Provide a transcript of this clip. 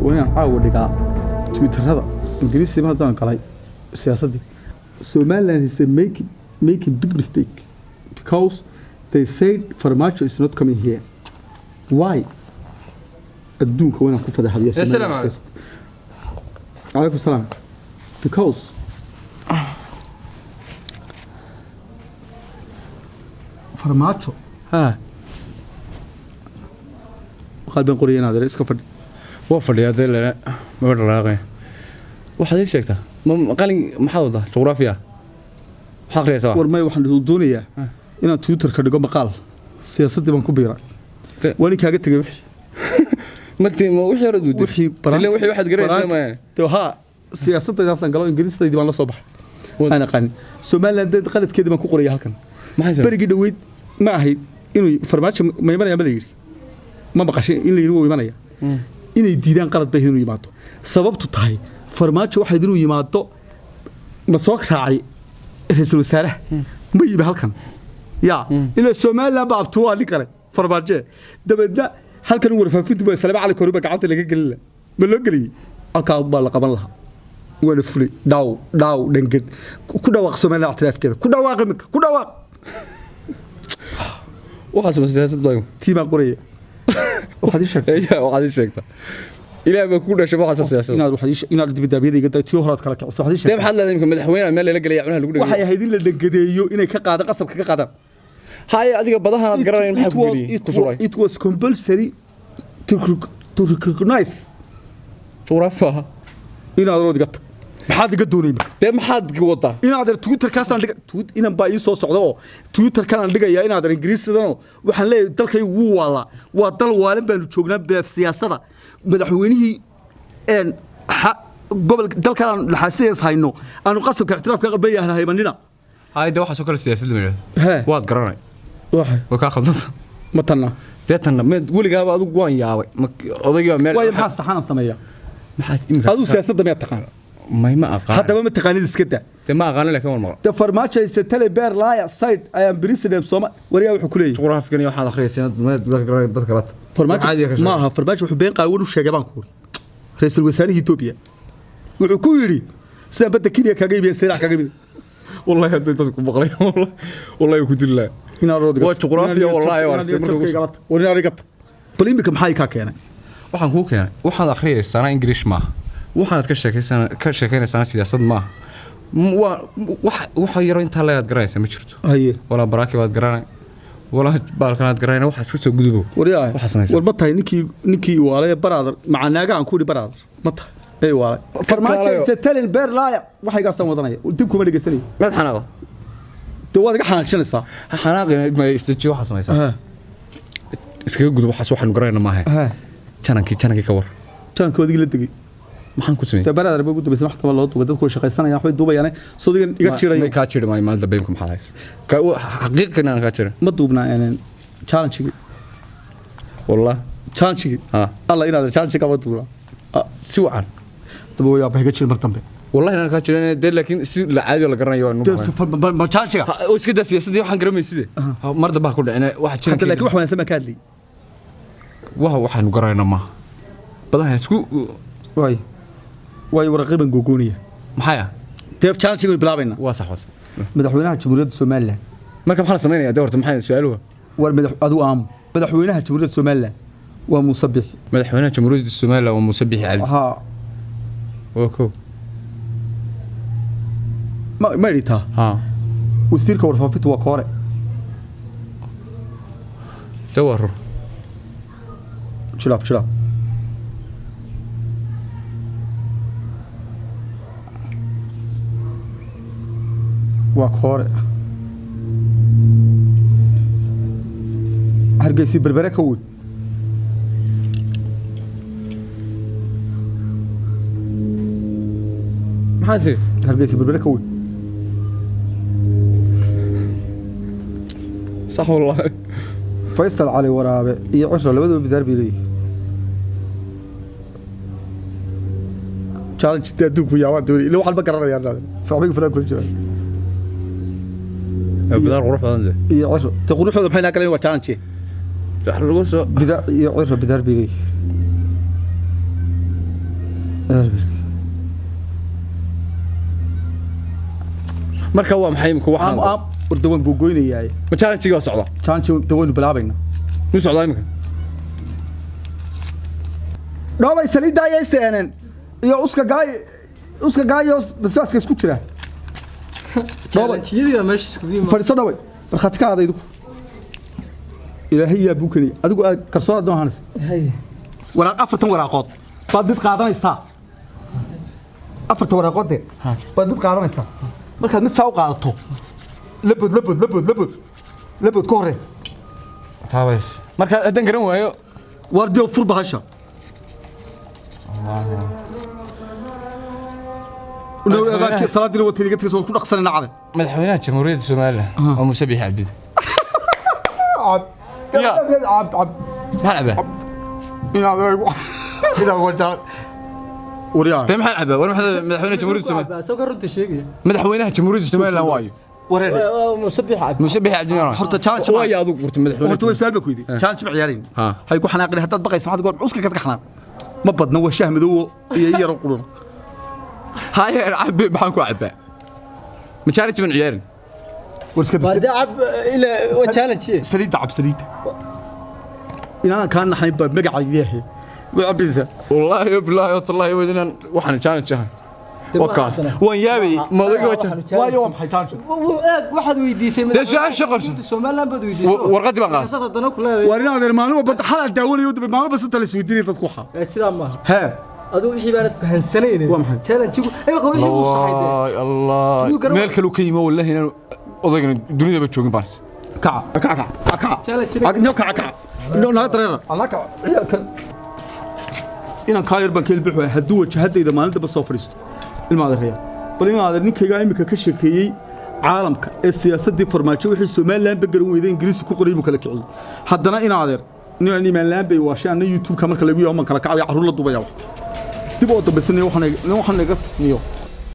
Waa inaan caawa dhigaa Twitterada Ingiriisi ma haddaan galay siyaasaddii. Somaliland is a making big mistake because they said Farmaajo is not coming here. Why? Adduunka waa inaan ku fadeexadiyo. Assalaamu calaykum. Calaykum salaam. Because Farmaajo Ha. qalban qoraya inaad iska fadhi. Waa fadhiyaa dee, lena maba dhaqaaqay. Waxaad ii sheegtaa, ma qalin maxaad wadaa? Juqraafiya maxaa akhriyaysaa? War may, waxaan doonayaa inaan Twitterka dhigo maqaal. Siyaasaddii baan ku biiray. Waa nin kaaga tegay wixii. Martii ma wixii hore duuday? Wixii. Ileen wixii waxaad garanaysaa mayaan. Dee haa, siyaasadaydaasaan galo, Ingiriistaydii baan la soo baxay. Aan aqaanin Somaliland dee qaladkeedii baan ku qoraya halkan. Maxay tahay? Berigii dhoweyd ma ahayd inuu Farmaajo ma imanaya, ma la yidhi, ma maqashay in la yidhi wuu imanaya? Inay diidaan qalad bay ahayd inuu yimaado. Sababtu tahay Farmaajo waxayd inuu yimaado ma soo raacay ra'iisul wasaaraha, ma yimi halkan ya ilaa Somaliland ba abtu waa nin kale Farmaajo. Dabeedna halkan warfaafintu ba Salaam Cali Koriba gacanta laga gelin lahaa, ma loo geliyey? Halkaa baa la qaban lahaa, waana fulay. Dhaaw dhaaw dhanged ku dhawaaq Somaliland ictiraafkeeda, ku dhawaaq iminka, ku dhawaaq. Waxaas ma siyaasad baa? Tii baan qoraya. Waxaad ii sheegtay. Ya, waxaad ii sheegtaa, Ilaah baa ku dhashay, waxaas siyaasad. Inaad waxaad ii inaad dibadaabyada iga day, tii horaad kala kiciso. Waxaad ii dee sheegtay. Maxaad leedahay imika? Madaxweyne meel lala gelaya cunaha lagu waxay dhagayo. ahayd in la dhangadeeyo, inay ka qaadaan, qasabka ka qaadaan. Haye, adiga badahan aad garanayn maxaa ku geliyey ku suray? It was compulsory to recognize. Juqraafi aha. Inaad rood iga tag, maxaad iga doonayma? Dee maxaad wadaa? Inaad Twitterkaasaan dhiga tweet inan baa ii soo socda oo Twitterkan dhigayaa. Inaad Ingiriisidanoo waxaan leeyahay dalkaygu wuu waalaa, waa dal waalan baanu joognaa beef siyaasada. Madaxweynihii een gobol dalkan aan laxaasidaas hayno aanu qasabka ictiraafka qabayahna haymanina. Haye, dee waxaasoo kale siyaasad lama yidhahdo. Hee. Waad garanay. Waxay way kaa khaldanta. Ma tanna? Dee tanna meed weligaaba adigu waan yaabay. Odaygii baa meel. Waayo, maxaa saxanaan sameeyaa? Maxaa imika? Adigu siyaasadda miyaad taqaan? May, ma aqaan. Haddaba ma taqaanid, iska daa. Dee ma aqaano, laakiin waan maqla. De Farmaajo is a tele bear liar side I am president Soma. Wariyaa wuxuu ku leeyahay. Juqraafigan iyo waxaad akhriyaysaa dadka la Farmaajo ma aha. Farmaajo wuxuu been qaawan u sheegay baan ku uri ra'iisul wasaarihii Ethiopia. Wuxuu ku yidhi sidaan badda Kenya kaga iibiya, Seylac kaga iibiya. Wallahi hadday dadku maqlay, wallahi ku dili lahaa. Inaad rood Waa juqraafiya, wallahi, waa war inaad iga tag. Bal imika maxay ka keenay? Waxaan kuu keenay, waxaad akhriyaysaana English maaha, waxaad ka sheekaynaysaana siyaasad maaha. Waa wax waxa yaro intaa leedaad garanaysa ma jirto. Haye. Walaa baraaki baad garanay, walaa baalkanaad garanay. Waxa iska soo gudubo. Waryaa. Waxaa samaysaa. War ma tahay ninkii waalay baraadar macanaaga aan ku yidhi baraadar ma tahay ey waalay Farmaajo kaalayo. Is a telling bear liar. Waxaygaasaan wadanaya, dib kuma dhegeysanayo. Mid xanaaqda. Dee waad iga xanaajinaysaa. Ha xanaaqina, ma istajiyo. Waxaa samaysaa, iskaga gudub waxaas, waxaanu garanayna maaha. Janankii ka war. Janankoodii la degay. Maxaan ku sameeyey? Dee baraadar ba ugu dambeysay maxkamad loo duubay. Dadku way shaqaysanayaan, waxbay duubayaan, sodigan iga jirayo. May, kaa jiri maayo maalin dambe. Imka maxaad haysa? Xaqiiqan aan kaa jirin. Ma duubnaa challenge-gii? Wallah. Challenge-gii. Ha. Alla inaad challenge-ga ma duubnaa. Si wacan. Daba way aabbahay iga jiri mar dambe. Wallahi inaan kaa jirin dee, laakiin si la caadi oo la garanayo waa Dee, ma challenge-ga? Oo iska daa siyaasadii, waxaan garamayside mar dambe ha ku dhicin waxa jiran. Hadda laakiin wax wanaagsan baan ka hadlayay. Waxaanu garanayna maaha badahan isku. Waay waay, waraqii baan googoonaya. Maxay ah? Dee challenge-ga baynu bilaabaynaa. Waa sax, was. Madaxweynaha Jamhuuriyadda Somaliland. Marka maxaa la samaynayaa dee horta? Maxay su-aaluhu? War madax adigu aamu. Madaxweynaha Jamhuuriyadda Somaliland waa Muuse Bixi. Madaxweynaha Jamhuuriyadda Somaliland waa Muuse Bixi Cabdi. Haa. Waa kow. Ma idhitaa? Ha. Wasiirka warfaafintu waa Koore. Dee waa run. Jilaab jilaab. Waa Koore. Hargeysi Berbere ka weyn. Maxaa tiri? Hargeysi Berbere ka weyn. Sax wallahi. Faysal Cali Waraabe iyo Cishro labaduba bidaar bay leeyihiin. Challenge dee adduunku yaa waan doonay ila waxaan ma garanayaa, waxbay fanaan kula jiraan. Bidaar qurux badan dee. Iyo ciro te quruxdooda maxay naa galeen? Waa challenge. Wax lagu soo Bidaar iyo ciro, bidaar bay leeyihiin. Bidaar bay leeyihiin. Marka waa maxay imika waxaan? Am am warda waan gogoynayaa. Ma challenge waa socda? Challenge da waynu bilaabaynaa. Muu socdaa imika? Dhoobay saliidda ayay seeneen iyo uska gaay, uska gaay iyo basbaaska isku jira. Dhoobay. Challenge-yadii baa meesha iskugu yimaada. Fadhiiso dhoobay, markhaati ka aada idiku. Ilaahay yaa buu keniya adigu aad kalsoon aad ahaanaysa. Haye. Waraaq, 40 waraaqood baad mid qaadanaysaa. 40 waraaqood dee baad mid qaadanaysaa. Markaad mid saa u qaadato, labood labood labood labood labood ka horee. Taabays marka haddaan garan waayo? Waar dee fur bahasha. Salaadiina watay iga tigaysa, waan ku dhaqsanayna cale. Madaxweynaha Jamhuuriyadda Somaliland waa Muuse Biixi Cabdide. Cab. Ya. Cab cab. Maxaan cabaa? Inaad eego inaad wajaa waryaa. Dee maxaan cabaa? War madaxweynaha Jamhuuriyadda Somaliland. Soo ka runta sheegaya. Madaxweynaha Jamhuuriyadda Somaliland waayo? Wareer. Waa Muuse Biixi Cabdi. Muuse Biixi Cabdide. Horta challenge waayo adigu horta madaxweyne. Horta way su'aal baa ku weydiiyey. Challenge ma ciyaarin. Ha. Hay ku xanaaqin haddaad baqayso. Maxaad goor uska kad ka xanaaq ma badna, waa shaah madow iyo yaro qurun. Haye cabbi, maxaan ku cabaa? Ma challenge baan ciyaarin. War iska Waa dasta. dee cab ila waa challenge. Saliidda cab, saliidda. Inaan kaa naxayn baa magaca ilaahay way cabaysaa. Wallaahi bilaahi wallaahi waa inaan waxaan challenge ahay Dee ma wakaas haddana. waan yaabay ma odayga waa challenge. Waayo waa maxay challenge? Eeg, waxaad weydiisay Dee su'aasha qorso. Somaliland baad weydiisay. Warqaddii baan qaaday. Markaasaad haddana ku leedahay. Waar inaan adeer maalin walba xalaal daawanayo daba maalin walba sunta la isweydiinaya dadku waxaa. Ee, sidaa maaha. Hee. Adigu wixii baanad fahansanaynin. Waa maxay? Challenge-gu imika wixii uu saxay dee. Wallahi Allah. Wuu garan. Meel kale uu ka yimi wallahi inaan odaygana dunidaba joogin baas. Kaca kaca kaca kaca. Challenge-na- Nyo kaca kaca nyo naga dareera alla kaca ciyaalkan. Inaan kaa yar baan ka ilbixi waaya hadduu wajahadayda maalin damba soo fadhiisto. Ilma adeeraya bal in adeer ninkaygaa imika ka sheekeeyey caalamka ee siyaasaddii Farmaajo wixii Somaliland ba garan weyday Ingiriisi ku qoray buu kala kiciyey. Haddana in adeer nin imaan laan bay waashay anna YouTube-ka marka lagu yaabo man kala kacaya carruur la duubaya wax dib oo dambaysanaya waxaan iga niyo.